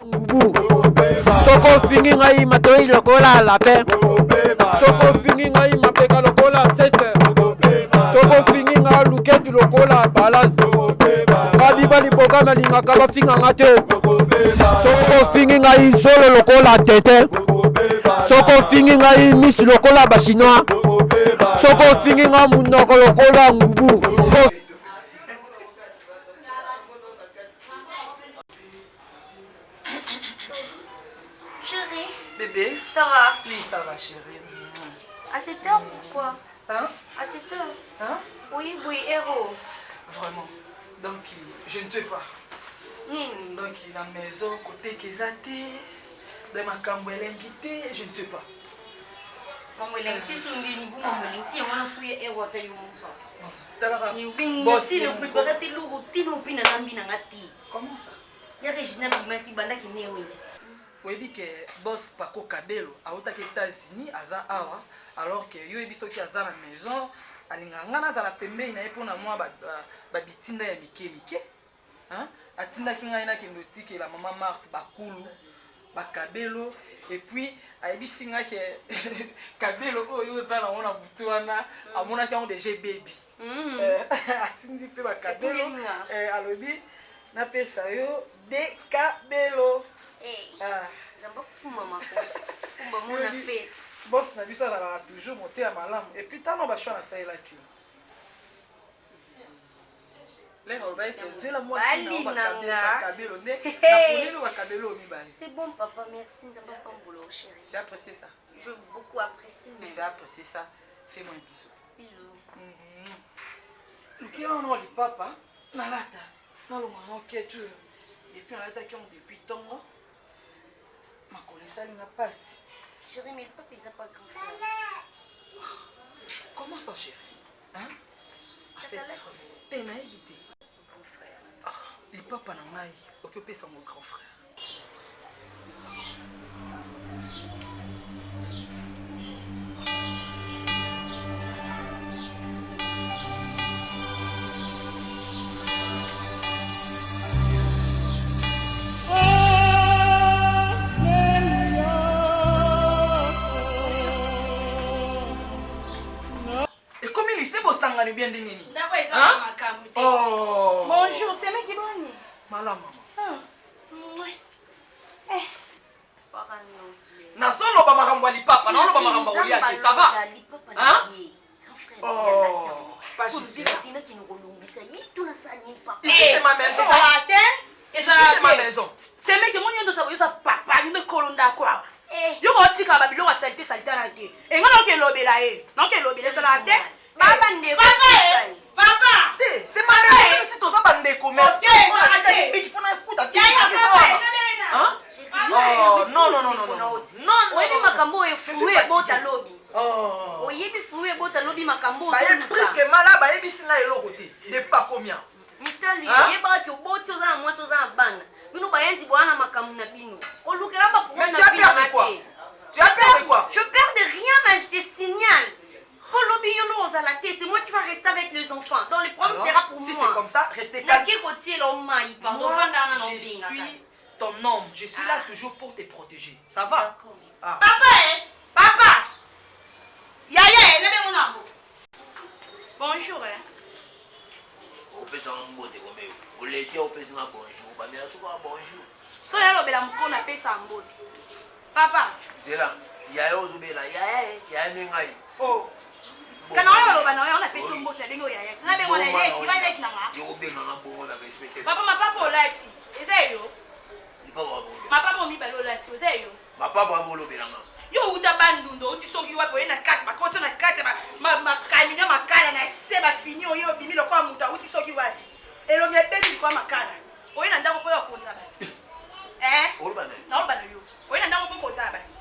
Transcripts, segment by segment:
Ngubu. Soko ofingi ngai matoi lokola lapin. Soko ofingi ngai mapeka lokola sete. Soko ofingi ngai luketu lokola balance. Babiba liboka nalingaka bafinga nga te. Soko ofingi ngai zolo lokola tete. Soko ofingi ngai misu lokola ba chinois. Soko ofingi ngai munoko lokola ngubu. Chérie. Bébé. Ça va Oui, ça va, chérie. À cette heure, pourquoi Hein À cette heure Hein Oui, oui, héros. Vraiment. Donc, je ne sais pas. Nini Donc, la maison, côté Kezate, de makambo elengi te, je ne sais pas. Mambo elengi te so ndeni bu mambo elengi te yango wana fuye héros ata yo moko. Talaka Binga boss ti ye na moko. prepara te loko ti na opina zambi na nga te. Comment ça Ya Regina abimaki bandaki ne wenze ti. Oyebi ke boss Paco Cabello awutaki Etats-Unis aza awa alors que yo oyebi soki aza na maison alingaka nga nazala pembeni na ye mpona mwa ba bitinda ya mike mike hein? Atindaki ngai nakende otikela mama Marthe bakulu ba Cabello et puis ayebisi ngai ke Cabello oyo oza nango na butu wana amonaki yango deja ebebi. Atindi mpe ba Cabello, Atindeli nga. alobi napesa yo de Cabello. Ah. Nzambe akumba mako. Kumba mona fete. Boss na biso azalaka toujours motema malamu et puis tano ba choix nasalelaki yo. Lelo olobaki ke zwela mwasi na yo Mobali na nga. ba Cabello nde naponeli yo ba Cabello oyo mibale. C'est bon papa, merci Nzambe apambola yo chérie. Tu as apprécié ça? Je beaucoup apprécie Si même. tu as apprécié ça, fais-moi un bisou. Bisous. Lukela wana lipapa nalata nalonga na ketu depuis nalataki yango depuis ntongo makolo esali nga mpasi. Chérie, mais le papa eza pas grand frère. Comment ça chérie? Hein? Kasalati. Te nayebi te. Grand frère. Ah, lipapa na ngai oki opesa ngo grand frère. Ekomi lycée bosangani bien ndenge nini? Ndako eza na makambo te. Oh. Bonjour, c'est Meki Boni. Malamu. Ah. Mouais. Eh. Nazoloba makambo ya lipapa, nazoloba makambo ya kolia te, ça va? Hein? Oh, pas juste. Ici c'est ma maison. Ezala te. Ici c'est ma maison. C'est meki moni ndo sa yosa papa, yo mekolo ndako awa. Yo kotika ba biloko ya salite salite na te. Enga na okelobela ye. Na okelobela ezala te. Baba ndeko. Papa eh. Papa. Te, c'est ma maison même si toza ba ndeko mais. Ok, ezala te. Biki fona ekuta te. Yaya papa, Hein? Oh, non non non non non. Non. Oyebi makambo oyo Je suis fruit ebota fatigué. lobi. Oh. Oyebi fruit ebota lobi makambo oyo Baye ozoluka. presque mala bayebisi ngai eloko te depuis bakomi awa. Mitali Hein? oyebaka ke oboti oza na mwasi oza na bana. Bino bayanzi boya na makambo na bino. Kolukela ba Mais problème tu na as vie na peur de nga quoi? te. Tu as peur de quoi? Je perds de rien mais je te signale. Olobi yo nde ozala te, c'est moi qui va rester avec les enfants. Donc le problème Alors, sera pour si moi. c'est comme ça, restez calme. Nake kotiela yo mai, pardon, Moi, vanda wana na je obenga suis kasi. ton homme. Je suis là toujours pour te protéger. Ça va? D'accord. Ah. Papa eh. Papa. Yaya eh, nabengo nango. Bonjour eh. opesanga mbote kombe oleki opesanga bonjour bamela suka bonjour. So nalobela mokolo napesa mbote. Papa. Zela yaya ozobela yaya yaya nde ngai. Oh. Kana wana baloba na yo napesi mbote nabengi oyo yaya. Nabengo na leki, ba leki na nga. Yo obenganga bongo na respecte. Papa mapapa olati. Eza yo. Lipapa bolobela. Mapapa mibale olati, oza yo. Mapapa bolobela nga. Yo uta bandundu outi soki wapi oye na kati bakoti na kati makamino makala na se bafini oye obimi lokola moto auti soki wapi elongi ebebi likolo makala oye na ndako mpo ya konza bato naoloba na yo oye na ndako mpo konza bato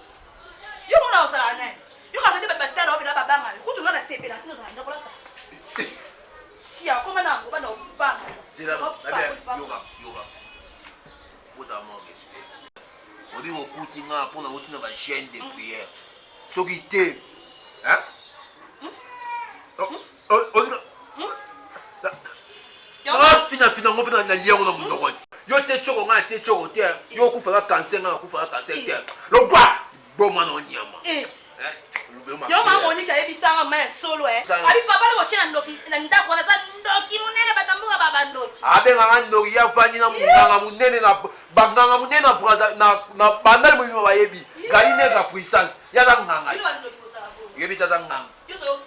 yo mona ozalaka nani yo kazali bato batala obela babanga yo kutu nga nasepela te ozala ndako lasa sia okoma na yango bana obanga yoka yoka ozala mwa respect obi kokuti nga mpo na oti na ba chaîne de prière soki te nafinafina yango mpe na liango na monoko ti yo tie. tshoko ngai atie tshoko te yo okufaka cancer ngai nakufaka cancer te lokwa boma na onyama eh. eh, yo ma Monique ayebisanga ma ya solo eh abi papa na kotia na ndoki na ndako wana za ndoki munene batambuka ba bandoki abengaka ndoki ya vandi na munganga munene na banganga munene na braza na na bandali mobima bayebi gali nega puissance ya za nganga yebi ta za nganga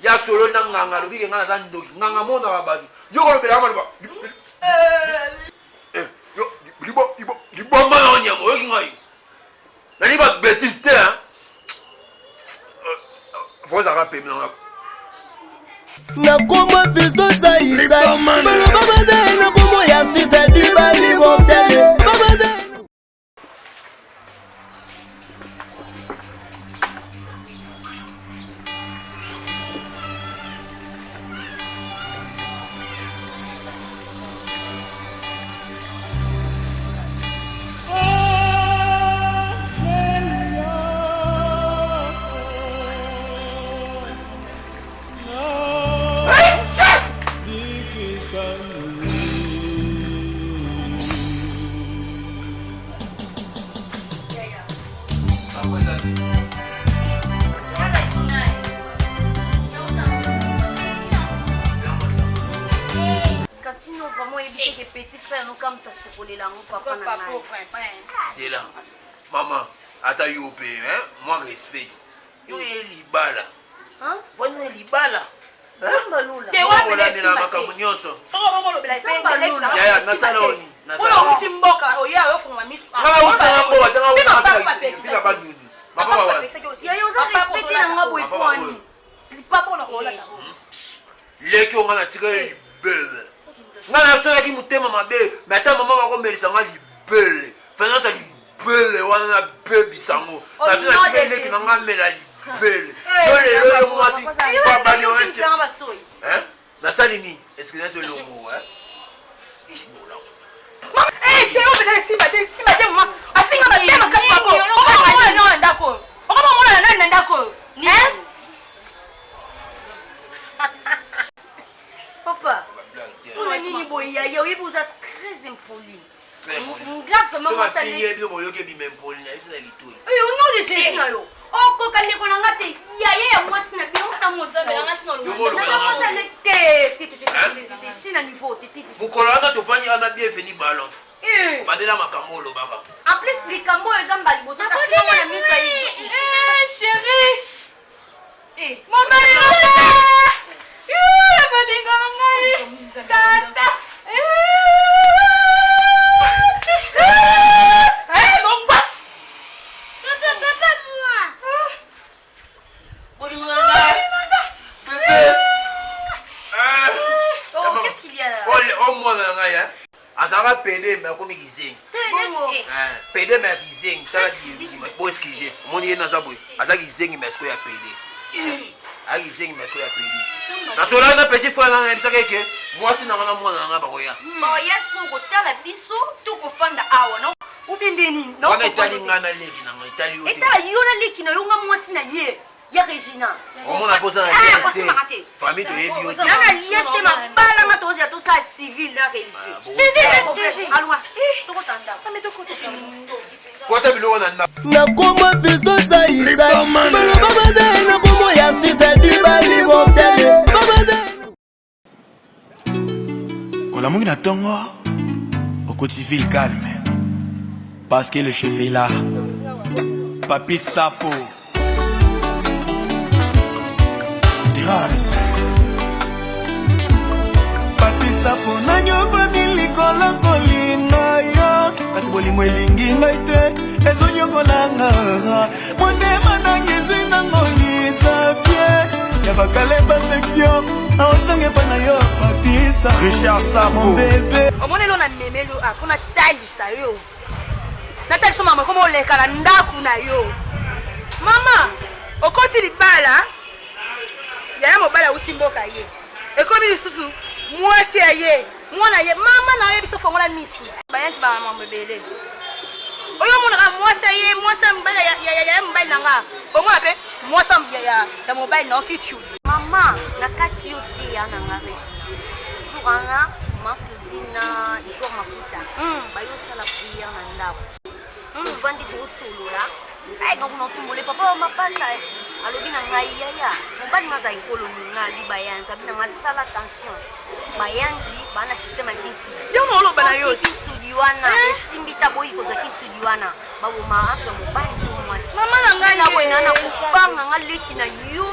ya solo na nganga alobi ke nga naza ndoki nganga monaka bato yo kolobelaka maloba eh, liboma na onyama oyoki ngai nali ba betise te fozalaka pemi nanga nakoma fisto saisai maloba mabe nakomo ya sisa libali mortele. Katino vraiment oyebi te ke petit frère no kamta sokolela yango papa na ngai. Zela mama ata yo mpe mwa respect yo ye libala vani ye libala olandela makambo nyonso yaya nasala oni outi mboka oya ofungola miso banunu yaya oza respecte na nga boye poani lipapa na kolata leki oyo nga natika ye libele nga nasalaki motema mabe me ata mama bakomelisa nga libele finance ya libele wana nabebisa yango nazi natika leki na nga mela libele yo lelo yo mwasi babali nasali nini excuse elongo esimba te esimba te mama afinga mabe makasi papa okomona nani na ndako oyo okomona nani na ndako oyo Papa, oyo nini boye yaya oyebi oza très impoli. Nga vraiment mosali. Bino boyoki ebima impoli na yebisi na litoi. Eh, au nom de Jésus na yo. Okoka ndeko na nga te yaya ya mwasi na bino na mwasi. Naza mwasi te te te te te te ti na niveau te te. Mokolo wana tovandi wana bienvenu ballon. Eh. Bandela makambo olobaka. En plus likambo oyo eza mbala liboso na na miso ya Eh chérie. Mobali na nga! Bolingo na ngai! Tata! Longwa! Papa, papa, moi! Bolingo na ngai! Bébé! Oh, qu'est-ce qu'il y a là? Oh, mwana na ngai, hein? Azalaka pede me akomi kizengi. Pede me ya kizengi tala bo excuse omoni ye naza boye aza kizengi me sikoyo ya pede aza kizengi me sikoyo ya pede nasolaki na petit frère nanga nayebisaka eke mwasi nanga na mwana nanga bakoya bakoya sikoyo kotala biso to kofanda awa no obi nde nini wana etali ngai na leki nanga etali yo te etala yo na leki na yo nga mwasi na ye ya Regina. Omona posa na ah, te. Famille toyebi yo te. Na na liesse te mabala nga tozela tosala civil na religieux. Civil civil. Alwa. Tokotanda. Ah mais tokota. Kota biloko na ndako. Nakoma fisto saisai maloba mabe nakomo ya sisa libali mortele. Olamuki na tongo okoti ville calme parce que le chef est là. Papi Sapo. Terrasse. Papi Sapo nanyokwami likolo kolinga yo kasi bolingo elingi ngai te ezonyokola nga motema nange ezwi nango lisapie ya bakale perfection aozonga epai na yo papisa Richard Sabo mon bebe omoni elo na memeli yo mpo natangisa yo natalisa mama ekoma oleka na ndako na yo mama okoti libala yaya mobali awuti mboka ye ekomi lisusu mwasi ya ye mwana ye mama na yo biso fongola misu bayanti ba mambo ebele oyo omonaka mwasi ya ye mwasi ya mobali ya mobali na nga omona mpe mwasi ya mobali na okichu mama na kati yo te ya na nga regina jour wana ma claudine na igor makuta. Bayosala prière na ndako. Ovandi tosolola. Ay nga kuna otumbole papa wa mapasa alobi na ngai yaya mobali nga azali kolo ninga abi bayanzi abi na ngai sala attention bayanzi baa na systeme ya kintsudi Yo na oloba na yo. Soki kintsudi wana Eh? esimbi ta boyi kozwa kintsudi wana baboma entre mobali to mwasi Mama na ngai na boye na na ye. kobanga nga leki na yo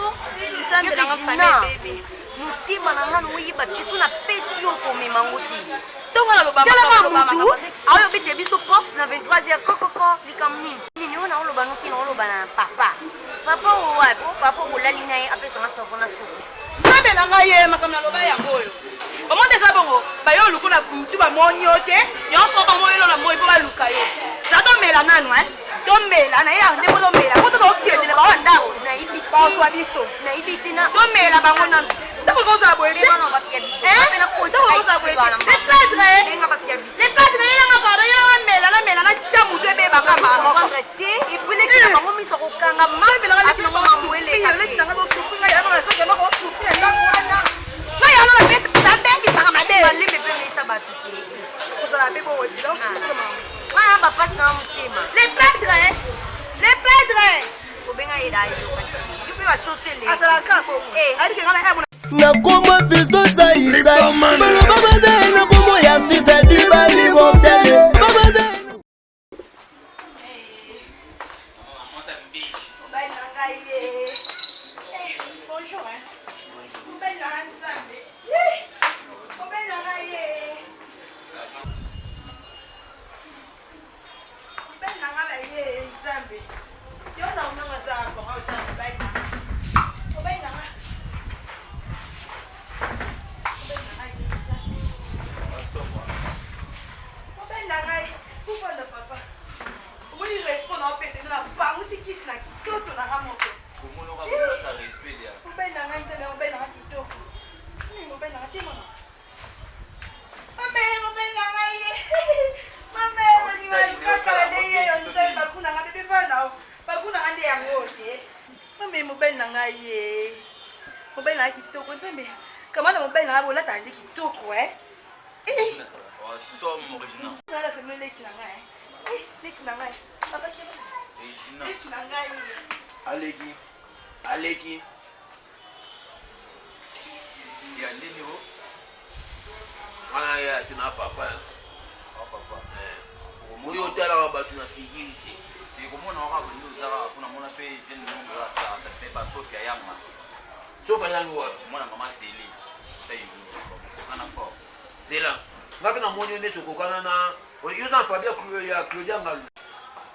Nzambe Yo na nga Regina, famille, baby. motema na ngai noyeba te so napesi yo komema ngo te Ntongo naloba talaka makambo, mutu makambo. aoyo obetela biso porte na 23 heures kokoko likambo nini nini oyo naoloba noki naoloba na papa papa oyo wapi o papa bolali na ye apesanga savon na suku Nzambe na ngai ye makambo naloba yango oyo. Omoni eza bongo bayo oluku na butu bamoni yo te nyonso bamoni yo na moi mpo baluka yo. Za tomela nanu eh. Tomela na ye nde mpo tomela mpo tokokendele bango na ndako. Nayebi te. Bazwa biso. Nayebi te na Tomela bango nanu. Ntango kozala boye te. Benga na bapia biso. Eh? Mpe nakotisa Ntango kozala boye te. ice Le padre. Benga bapia biso. Le padre yelanga pardon yelanga mela na mela na tia motu ebebaka mbala moko. Comprendre te epeleki na bango miso kokanga Nzambe na ngai leki na ngai osouffrir, leki na ngai azosouffrir, ngai yango na soki eloko osouffrir ndako wana. Ngai yango nabengisaka mabe. Malembe mpe meisa bato te. Kozala mpe bongo te, osouffrir mama. Wana bapasi na motema. Le padre, le padre. Kobenga ye da yoka te. Yo mpe basoso eleki. Azalaka bongo. Eh. Ayebi ke ngai na eh, Nakoma fisto saisai baloba mabe nakomo ya artiste dibali mortele mabe. Mobali na ngai ye. Eh, bonjour hein. Mobali na ngai Nzambe. Eh, mobali na ngai ye. Mobali na ngai ba ye Nzambe. Yo na unanga za ko ngai ota mobali na ngai. Mobali na ngai. Mobali na ngai ye Nzambe. Mobali na ngai. Kufanda papa. Omoni respect na opesa ino na pangusi kisi na nzoto na ngai moko. Mobali na ngai Nzambe, mobali na ngai kitoko. Nini mobali na ngai te mama. Mame, mobali na ngai ye. Mame, bolingo ya lukakala nde ye yo Nzambe bakuna ngai bebe vana o. Bakuna ngai nde yango te. Mame, mobali na ngai ye. Mobali na ngai kitoko Nzambe. Kamata mobali na ngai bolataka nde kitoko eh. Eh. Somme original. Nala sema leki na ngai. Eh, leki na ngai. Papa keba. Leki na ngai. Aleki aleki Ya nini o? Wana ye ate na papa. Ah papa. Oyo otalaka bato na figure te. Ekomona waka bolingi ozaka mpona mona mpe jeune mongo asalaka sa mpe ba Sofia Yanga. Sofia Yanga wapi? Mwana mama Sele. Kokana fort. Zela. Nga mpe namoni yo neti okokana na yo oza na Fabien ya Claudia Ngalula.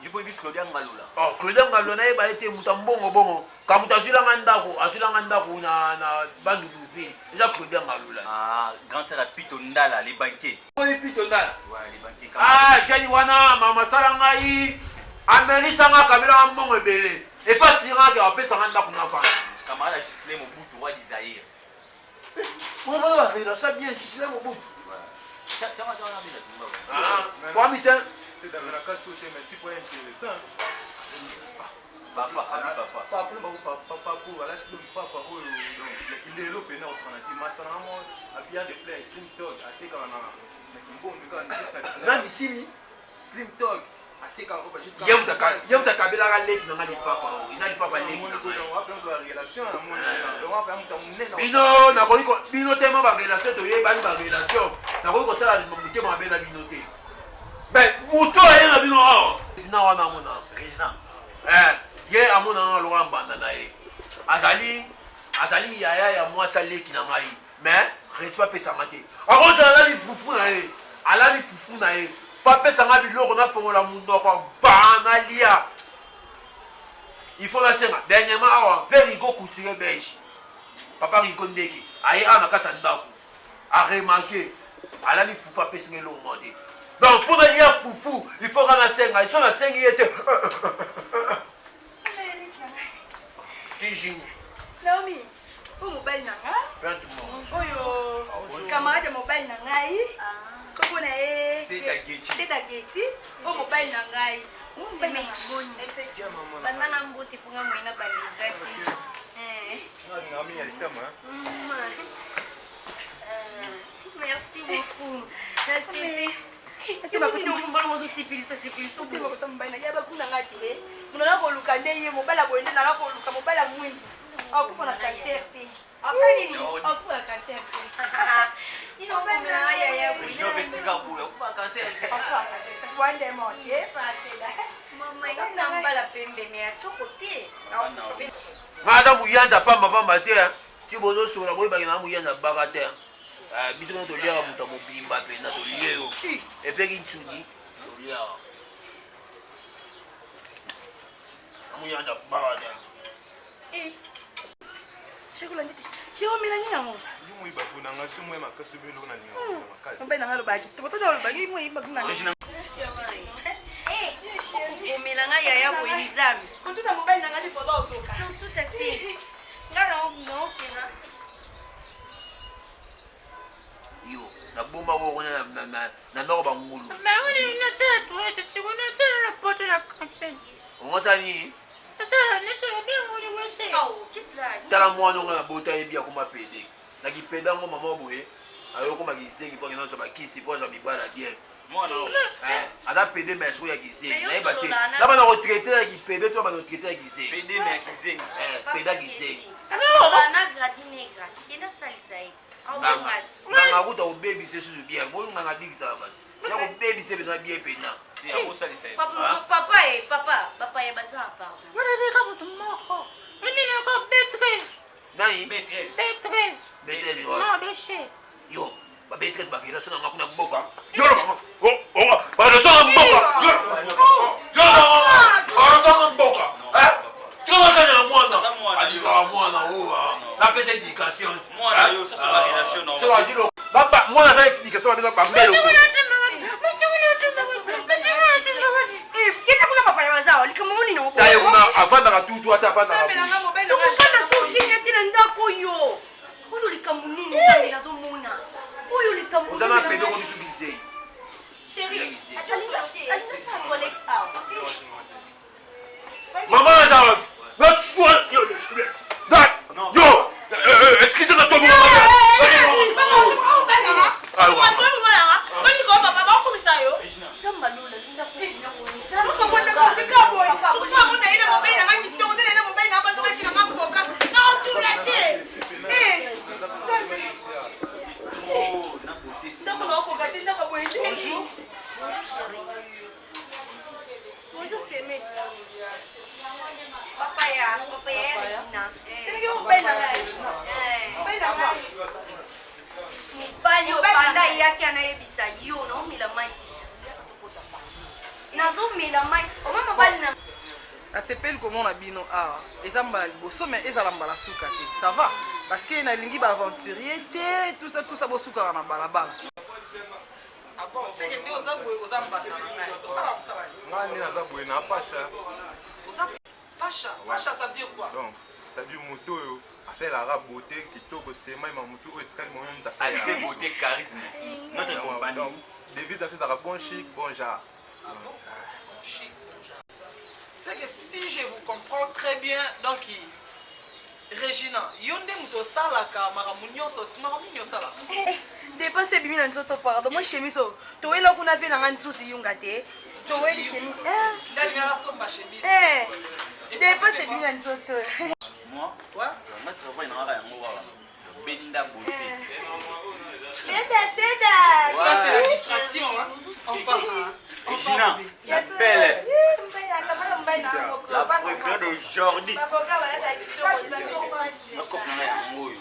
Yo boyebi Claudia Ngalula? Oh, Claudia Ngalula nayeba ye te moto ya mbongo bongo. Ka moto azwilanga ndako, azwilanga ndako na na Bandundu ville. Eza Claudia Ngalula. Ah, grand sœur ya Pito Ndala, les banquiers. Oyi Pito Ndala. Ouais, les banquiers. Ah, jeune wana mama sala ngai amelisa nga kabela nga mbongo ebele. Epasi nga ke apesa nga ndako na vanda. Camarade ya Ghislain Mobutu, roi du Zaïre. Oyo bana ba relation bien Ghislain Mobutu. Ah, Kwami te. C'est dans la case au thème, petit point intéressant. Papa, abi papa. Papa, papa, papa, papa, alati lobi papa oyo donc lelo pena osanaki masana na mo abia de play slim dog atekaka na na kimbondu kaka na Nani simi? Slim dog atekaka ko ba jusqu'à Ye moto aka- ye moto akabelaka leki na nga lipapa oyo. Eza lipapa leki na ngai. Bino nakoki ko bino tellement ba relation toyebani ba relation nakoki kosala motema mabe na bino te. Mais moto aye na bino awa. Sina wana amona. Regina. Eh, ye amona nga lokola mbanda na ye. Azali azali yaya ya mwasi aleki na ngai. Mais respect apesanga te. Akozala alali fufu na ye. Alali fufu na ye. Po apesa nga biloko nafongola monoko ba nalia. Il faut nasenga. Dernièrement awa ve Rigo couturier belge. Papa Rigo Ndeke aye awa na kati ya ndako. A remarquer alali fufu apesi nga eloko moko te. Donc mpo nalia fufu il faut nga nasenga. Il faut nasengi ye te. Tijini. Naomi, oyo mobali na nga. Oyo camarade ya mobali na ngai. Kombo na ye Seda Geti. Seda Geti, oyo mobali na ngai. Oyo mobali na ngai. Banda na mbote mpo nga moyena banda eza te. Eh. Merci beaucoup. Nasepeli. Ozosipilisa mobali na ye bakuna nga te. Monana koluka nde ye mobali ya boye nde nana koluka mobali ya mwindu akufa na cancer te. Akufa na cancer te. Nga aza muyanza pamba pamba te ti bozosola boyebaki na muyanza baka te. Biso kuna toliaka moto ya mobimba mpenza, tolie yo epeki nsuni toliaka muyanza baka te. Omela nini yango? Mobali nanga alobaki tokotata alobaki moyiba kuna. Omela nga yaya boye, Nzambe. Kotuta mobali nanga te, poba ozoka. Kotuta te, nga naokena. Yo nabomba ko kuna na ndako bangulu. Ongosala nini? Tala mwana onga na bota yebi akoma pede na kipeda yango mama boye ayokoma kizengi mpo akenda kozwa bakisi mpo azwa mibala bien. Aza pede mais sikoyo ya kizengi nayeba te na bana kotraite ya kipede to bana kotraite ya kizengi. Pede ya kizengi nganga kuta kobebisa susu bien boyo nganga abikisaka bato ya kobebisa mpenza bien mpenza. Papa e papa, bapaya baza pardon. Nani? B13 yo ba B13 bakenda so nanga kuna mboka bakenda mboka yo mboka tikakakanya mwana alingaka mwana oyo napesa éducation. Mwana aza éducation babeza bambelo. Kenda kuna, bapaya baza likambo nini? Taye kuna avandaka tutu ata avandaka. Tokofanda so okenya te na ndako oyo. Oyo likambo nini, Nzambe? Nazomona oyo likambo. Oza na pede ko biso bizei. Chéri, alinga sa toilette awa. Mama aza wapi? Yo, excusez na tobo. Bonjour. Bonjour, Sémé. Papaya, papaya Regina. Sengi mobali na ngai. Mobali na ngai. Mobali oyo banda eyaki anayebisa yo naomela mai, nazomela mai oma mobali na Nasepeli komona bino awa. Eza mbala liboso mais ezala mbala suka te, ça va? Parce que nalingi baaventurier te, tout ça tout ça, bosukaka na balabala. Ah bon, seke nde oza boye, oza mbanda na ngai, osala mosala nini? Nga nde naza boye na pasha. Oza pasha? Pasha, ça veut dire quoi? Donc c'est-à-dire moto oyo asalelaka beauté kitoko, stema ma motu oyo etikali moyo moto. Aspect beauté, charisme, notre compagnie. Donc devise na biso ezalaka bon chic, bon genre. Ah bon, bon chic, bon genre. C'est que si je vous comprends très bien, donc Regina, yo nde moto osalaka makambo nyonso? Makambo nini osalaka? Dépense ebimi na nzoto, pardon. Moi chemise oyo towela kuna ve nanga nsusu yunga te, toweli chemise. Nde alingaka somba chemise. Dépense ebimi na nzoto. Moi, nga travail nangaka yango kaka benda beauté. Seda, seda. Ça, c'est la distraction, hein. On part, hein. Regina, la belle, la préférée de Jordi. Nakope nanga yango oyo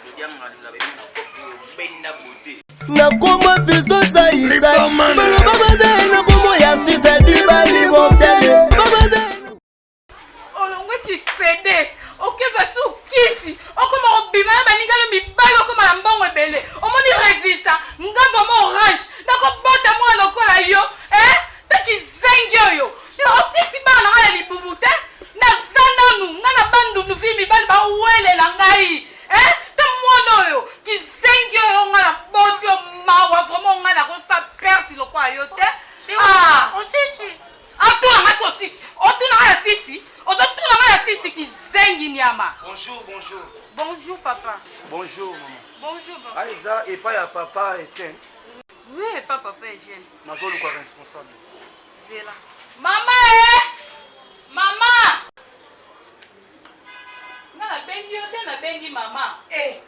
lodianga alinga bemi na kope oyo benda beauté. Nakoma fisto saisai baloba mabe nakomo ya artiste dibali mortele. Olongwe kipede, okezwa su kisi, okoma kobima na baningano mibali, okoma na mbongo ebele. Omoni résultat? Nga vraiment orange nakobota mwana lokola yo eh? Te kizengi oyo osisi bana na ngai ya libumu te. Naza nanu nga na bandundu vi mibali bawelela ngai eh? Te mwana oyo kizengi oyo nga na boti yo, mawa vraiment. Ngai nakosa perte lokola yo te. Ah! Atuna ngai so sisi, otuna ngai ya sisi, ozotuna ngai ya sisi, kizengi nyama. Bonjour, bonjour. Bonjour papa. Bonjour maman. Bonjour papa. Ah, eza epai ya papa Etienne. Oui, pas papa Eugène. Nazoluka responsable. Zela. Mama eh! Mama! Nga nabengi yo te nabengi mama. Eh.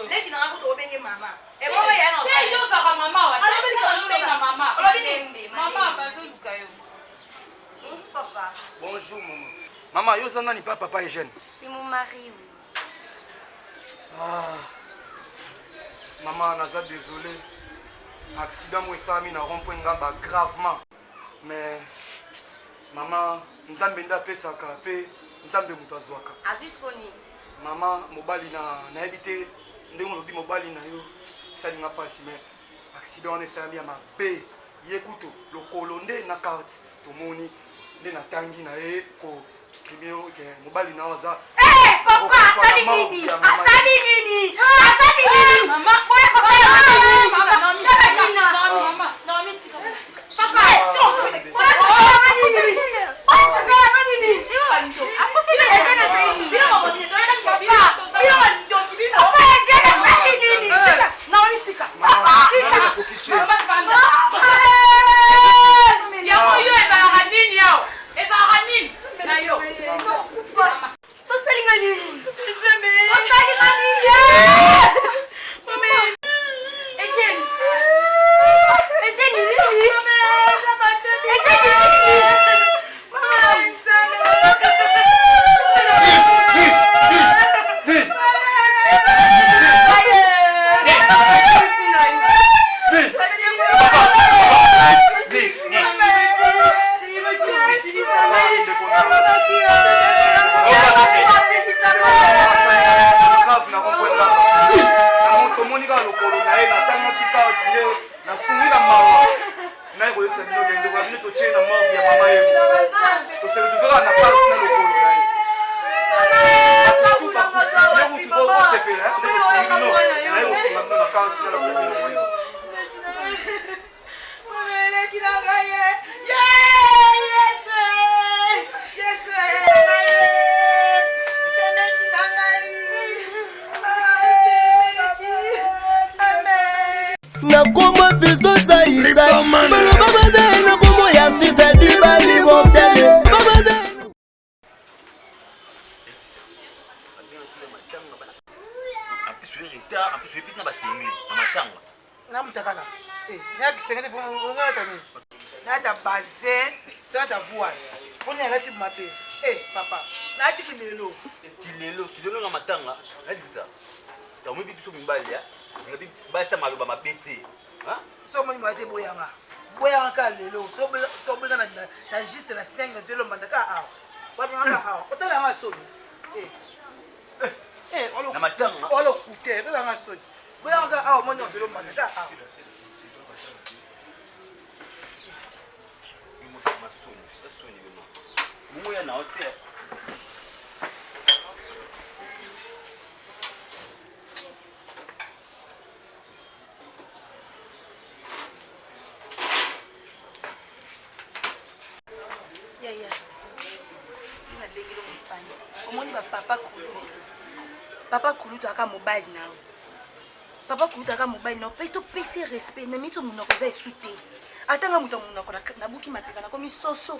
Leki na nga kutu obenge mama. Ebongo ya na. Te yo ozalaka mama wa. Te nga nazobenga mama. Olobi nini? Mama bazoluka yo. Bonjour papa. Bonjour maman. Maman, yo oza nani pa papa Eugène? C'est mon mari, oui. Ah. Maman, naza désolé. Accident mo esalami na rond-point ngaba gravement. Mais maman, Nzambe nde apesaka pe Nzambe moto azwaka. Azwi siko nini? Maman, mobali na nayebi te ndenge olobi mobali na yo esali nga mpasi mais accident wana esalami ya mabe ye kutu lokolo nde na carte tomoni nde natangi na ye ko exprime ke mobali na yo aza eh, papa asali nini asali nini asali nini mama oya kosala mama yango yo ezalaka nini awa ezalaka nini na yo osalinga nini osalinga nini Eugène Eugène nini Eugène nini tomoni kaka lokolo na ye natangaki karte nde nasungi na mawa naye koyesa bino ke ndeko na bino totie na morgue ya mama yemo tosele tozalaka na karte na lokolo na ye kosepela nde kosungi bino naye kosunga bino na karte na lakisa bino moyemo Nakoma fisto saisai baloba mabe nakomo ya artiste dibali mortele mabe. En plus, oye retard, en plus, oye pite na basengle na matanga. Na mutakala. Eh, na kisengele fo ngata nini? Nata bazin, nata voile. Poni alati mabe. Eh, papa. Nati kilelo. Kilelo, kilelo na matanga. Nalisa. Yango biso mibali ya. Ngabi basa maloba mabe te. Hein? So moni mate boyanga. Boyanga ka lelo. So so boyanga na na juste na 5 zelo mbanda ka awa. Wani nga awa. Otala nga soni. Eh. Eh, na matanga. Olo kute, otala nga soni. Boyanga ka awa moni zelo mbanda ka awa. Masoni, soni yo. Mungu ya na hotel. Yaya, nabengeli mopanzi. Omoni ba papa kulutu. Papa kulutu aka mobali na yo. Papa kulutu aka mobali na yo. Pe topesi respect na miso monoko eza esu te. Ata nga moto ya monoko nabuki mapeka nakomi soso.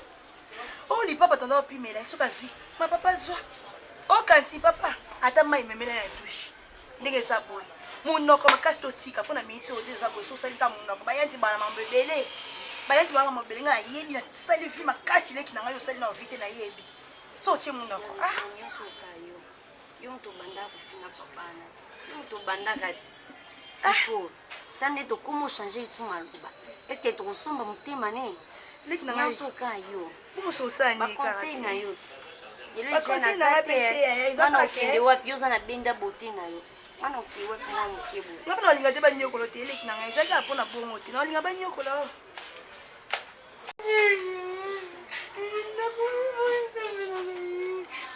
Oyo lipapa tonda opimela soki azwi ma papa zwa. Okanisi papa ata mai memela ya douche. Ndenge eza boye monoko makasi totika mpo na miniti oyo eza boye sosali ka monoko bayanzi bana mambo ebele bayanzi bana mambo ebele ngai nayebi nasali vi makasi leki na ngai osali na ovi te nayebi so otie monoko ah nyonso okayo yo moto obandaka kofinga papa na ti yo moto obandaka ti sikoyo ta nde tokoma ochange lisu maloba estce tokosomba motema ne leki na ngai nyonso okayo bomoso osala nini kaka baconseil na yo ti lelo Ba conseil na ngai pe te, yaya, eza wana kaka ke- okende wapi yo oza na benda bote na yo wana okende wapi mwa moke boye nga mpe nalinga te banyokola te eleki na ngai eza kaka mpo na bongo te nalinga banyokola oyo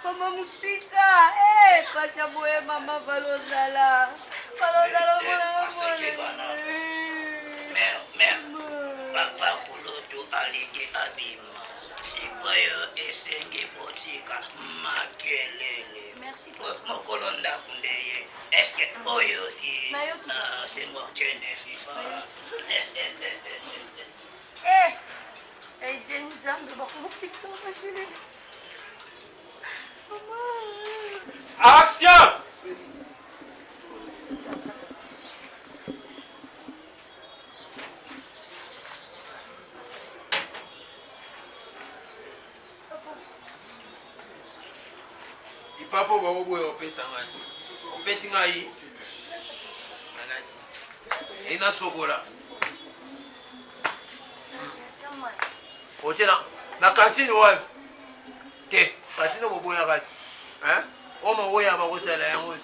Mama musika, eh, pacha boye mama balozala. Balozala mona mona. Papa kulutu alingi abima sikoyo esengi botika makelele mokolo ndako nde ye eske oyoki ah, sengo jene fifa eh, eh, nzambe bakomopesa makelele. Action! Lipapa baoboya opesa ngai opesi ngai nalati ei nasokola otie na kantine wapi te kantine boboyaka ti oyo moweya bakosala yango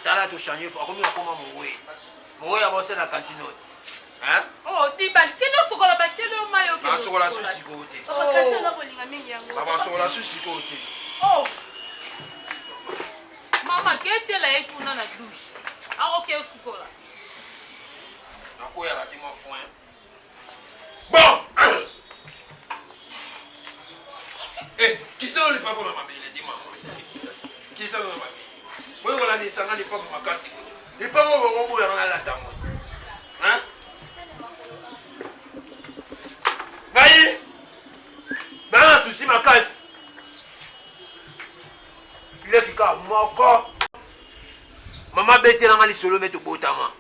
tala tochange akomi akoma moweya moweya bakosala na kantine oyo Oh, dibali kende osokola batieli yo mai basokola su sikoyo te babasokola su sikoyo te oh. Mama ketiela ye kuna na douche akoki osukola nakoyaka te mwa foin bon eh, kisalo lipapo na mabele te mama kisalo na mabele boye kolandisa nga lipapo makasi boye lipapo bokoboyaka nalata yango ti ngai naa na susi makasi leki kaka moko mama abetelanga lisolo nde tobotama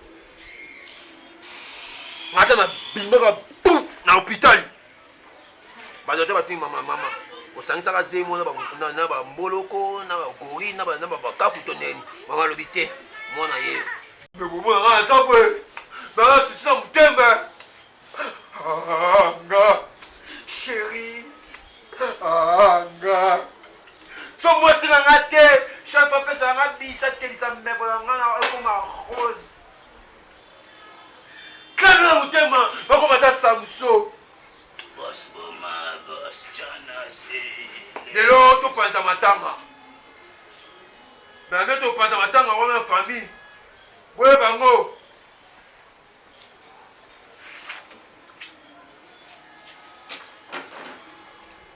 nga ata nabimaka bu na hôpital bato ata batuni mama mama osangisaka zemi wana na bamboloko na bagori na bakaku to neni mama alobi te mwana ye ndeko nga naza boye naza sisi na motembe ah, nga chéri ah, nga so mwasi na nga te chef apesa nga bisa atelisa meko na nga na ekoma rose klame na motema bakoma ata samso lelo topanza matanga nde topanza matanga wana famille boyeba yango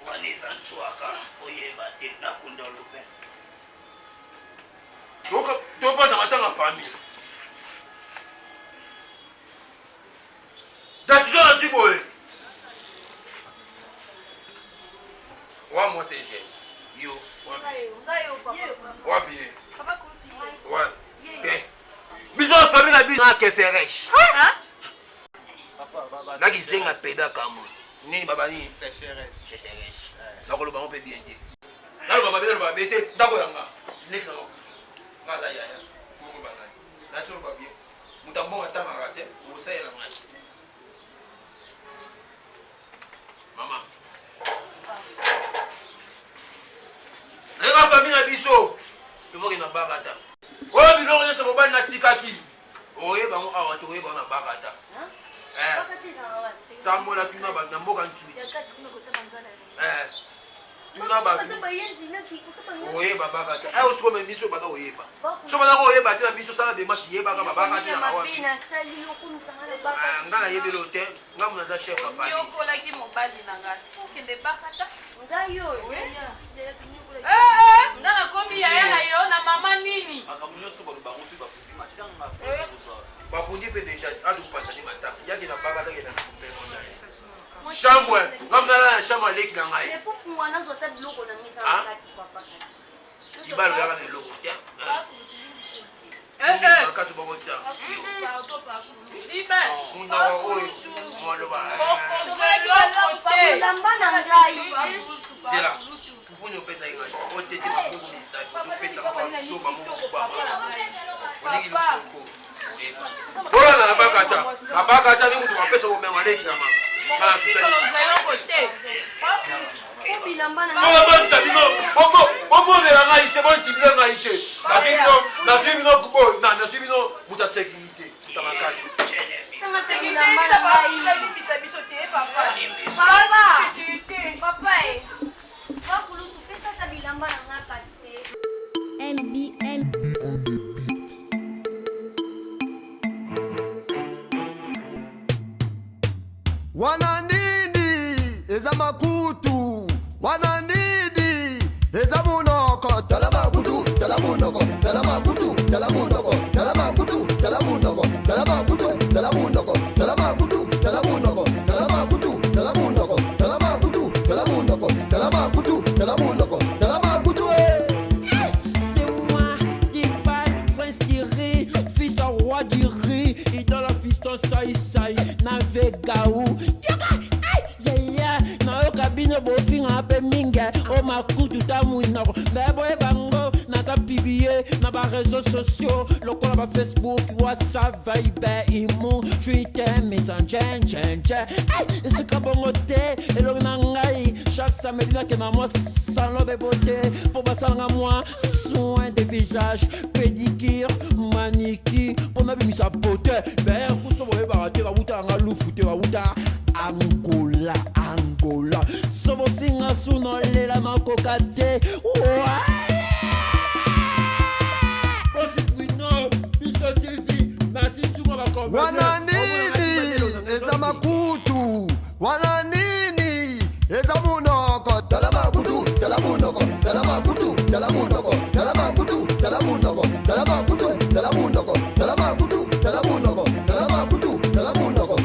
Wana eza nswaka oyeba te na kundolo pe. Topanza matanga famille. Décision nazwi boye. Wa moi c'est jeune. Yo. Wapi ye? Wapi? Te. Biso na famille na biso na keseresh. Na kizenga peda kamwe. Nini baba nini? Sécheresse. Sécheresse. Nakoloba ngo mpe bien te. Naloba mabe naloba mabe te ndako ya nga. Leki na makufa. Nga aza yaya. Bongo bazali. Nasoloba bien. Moto ya mbongo atangaka te, okosalela ngai. Mama. Nayeba famille na biso. Tovoki na bakata. Oyo biloko nyonso mobali natikaki. Oyeba yango awa te oyeba na bakata. Eh. Tambola tuna bato na mboka ntui. Eh. Tuna bato. Oyeba bakata. Eh osiko me miso bana oyeba. So bana oyeba te na miso sala démarche yebaka babaka te na wapi. Nga nayebeli yo te. Nga muna za chef ya famille. Onyokolaki mobali na nga. Okende bakata. Ngai oyo. Eh eh, nga nakomi yaya na yo na mama nini? Makambo nyonso baloba yango soki bakundi matanga. Eh. Bakundi pe deja adu panzani matanga. Yaki na bakata ke na mbemo na ye. Chambre, nga muna na chambre aleki na ngai. Mais faut fungwa nazo ata biloko na ngai eza na kati papa kasi. Libalo yaka na eloko te. Makasi bokotya. Munoko oyo moloba. Bilamba na ngai. Zela. Fufuni opesaki ngai. Otete mabuku misapi. Ozopesa bazoba moko Oliki lukoko. Bolanda na bakata. Na bakata ni mutu bapesa komenga leki na mama. Bolobisa bino bomonela ngai te bointimide ngai te nazwi bino nazwi bino moto ya sécurité moto ya makasi MBM. Wana nini? makutu wana nini eza munoko tala makutu tala munoko tala makutu tala munoko tala makutu tala munoko tala makutu tala munoko tala makutu tala munoko tala makutu tala munoko tala makutu tala munoko tala makutu tala munoko tala makutu eh. C'est moi qui parle, prince qui rit, fils au roi du riz, idole fiston sai sai, navegaou. Yoka, ay, yeah, yeah, nayoka bino bofinga mpe mingi o makutu ta monoko me boyeba ngo naza publie na bareseau sociaux lokola bafacebook whatsapp viber imo twitter messenger njenje esika bongo te elongi na ngai chaque samedi nakenda mwa salon de beauté mpo basalanga mwa soin de visage pédicure manicure mpo nabimisa beauté ber kuso boyebaka te bawuta nanga lufu te bawuta angola angola so bofinga su nolela makoka te Bosi Bruno, biso TV, merci Tshunga ba wana nini eza makutu wana nini eza munoko tala makutu tala munoko tala makutu tala munoko tala makutu tala munoko tala makutu tala munoko tala makutu tala munoko tala makutu tala munoko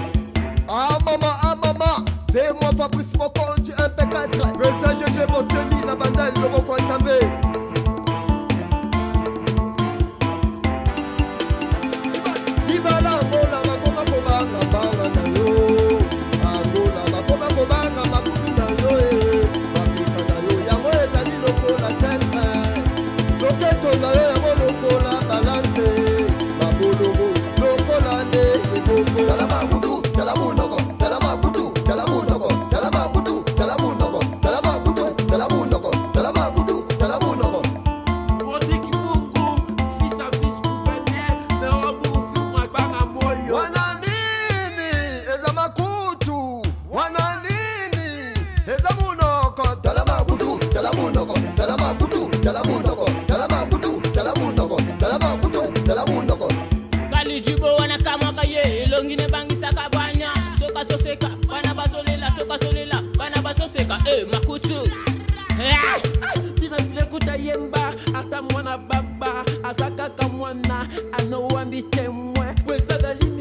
ah mama ah mama c'est moi Fabrice Mokonzi MP4 président GG Bosemi na bandali loboko ya Nzambe. Libala Angola bakoma kobanga banga na yo Angola bakoma kobanga makutu na yo e mapeka na yo yango ezali lokola centre loketo na yo yango lokola balance mabolongo lokola nde ebongo tala makutu tala munoko tala makutu tala munoko tala makutu tala munoko tala makutu tala munoko tala makutu tala munoko Rodrigue Mungu, fils à fils gouverneur, wana nini eza makutu wana nini eza munoko tala makutu tala munoko tala makutu tala munoko tala makutu tala munoko tala makutu tala munoko Balijibo wana kamwaka ye elongi nebangisaka bwanya soka soseka bana bazolela soka solela bana bazoseka e makutu. Biso filekuta yemba ata mwana baba aza kaka mwana anowambi témoin président dalimi.